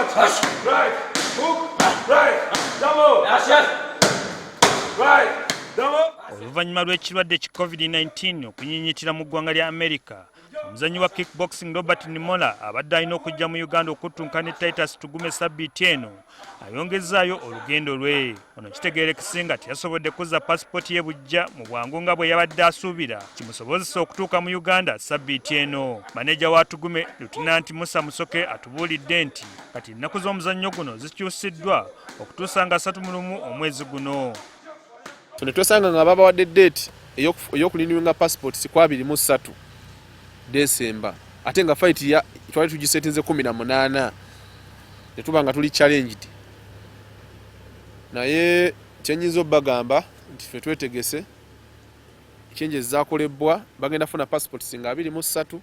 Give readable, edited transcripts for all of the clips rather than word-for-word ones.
Right, hook, right, double, right, double. Oluvannyuma lw'ekirwadde ki COVID-19 okunyinyitira mu ggwanga lya America, omuzannyi wa kickboxing Robert Nimola abadde alina okujja mu Uganda okuttunka ne Titus Tugume sabbiiti eno ayongezzaayo olugendo lwe. Ono kitegeerekese nga teyasobodde kuzza pasipooti ye buggya mu bwangu nga bwe yabadde asuubira kimusobozesa okutuuka mu Uganda sabbiiti eno. Maneja wa Tugume, Lutinanti Musa Musoke, atubuulidde nti kati ennaku z'omuzannyo guno zikyusiddwa okutuusa nga 31 omwezi guno. So ne twesanga nga babawadde date ey'okulinywinga passport si ku 23 December, ate nga fight ya twali tugisetinze 18, ne tuba nga tuli challenged. Naye kyenyinza obbagamba nti ffe twetegese, changes zakolebwa, bagenda funa passports nga 23,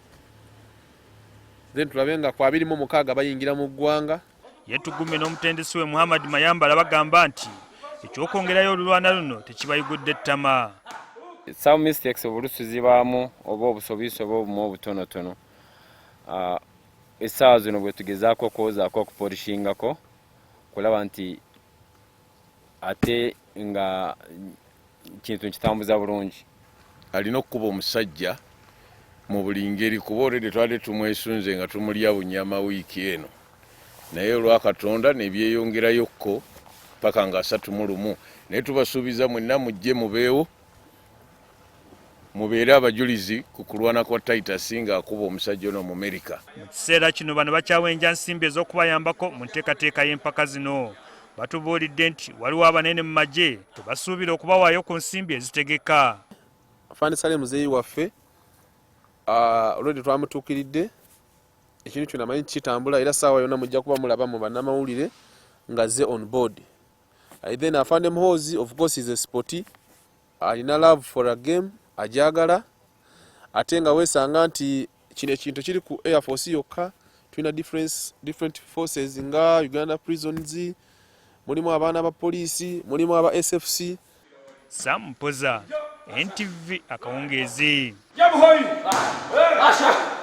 then tulabe nga ku 26 bayingira mu ggwanga. Ye Tugume n'omutendesi we Muhammad Mayambala bagamba nti ekyokwongerayo olulwana luno tekibayigudde ttama. Some mistakes oluusi zibaamu oba obusobisobi obumu obutonotono. Essaawa zino bwe tugezaako okwozaako, okupolishingako, kulaba nti ate nga kintu nkitambuza bulungi. Alina okukuba omusajja mu buli ngeri, kuba already twali tumwesunze nga tumulya bunyama wiiki eno, naye olwakatonda nebyeyongerayokko paka nga 31. Naye tubasuubiza mwenna mujje mubeewo, mubeere abajulizi ku kulwana kwa Titus ng'akuba omusajja ono mu Amerika. Mu kiseera kino bano bakyawenja nsimbi ez'okubayambako mu nteekateeka y'empaka zino. Batubuulidde nti waliwo abanene mu magye tebasuubira okubawaayo ku nsimbi ezitegeka. Afande Saleh muzeeyi waffe, already twamutuukiridde, ekintu kyonna amanyi kitambula, era saawa yonna mujja kuba mulaba mu bannamawulire nga ze on board. Then Afande Muhoozi, of course, is a sporty, alina love for a game, ajagala, ate nga weesanga nti kino ekintu kiri ku Air Force yokka, tulina different forces nga Uganda Prisons, mulimu abaana ba poliisi, mulimu aba SFC. Sam Mpoza, NTV, akawungeezi. Jab hoyi. Asha.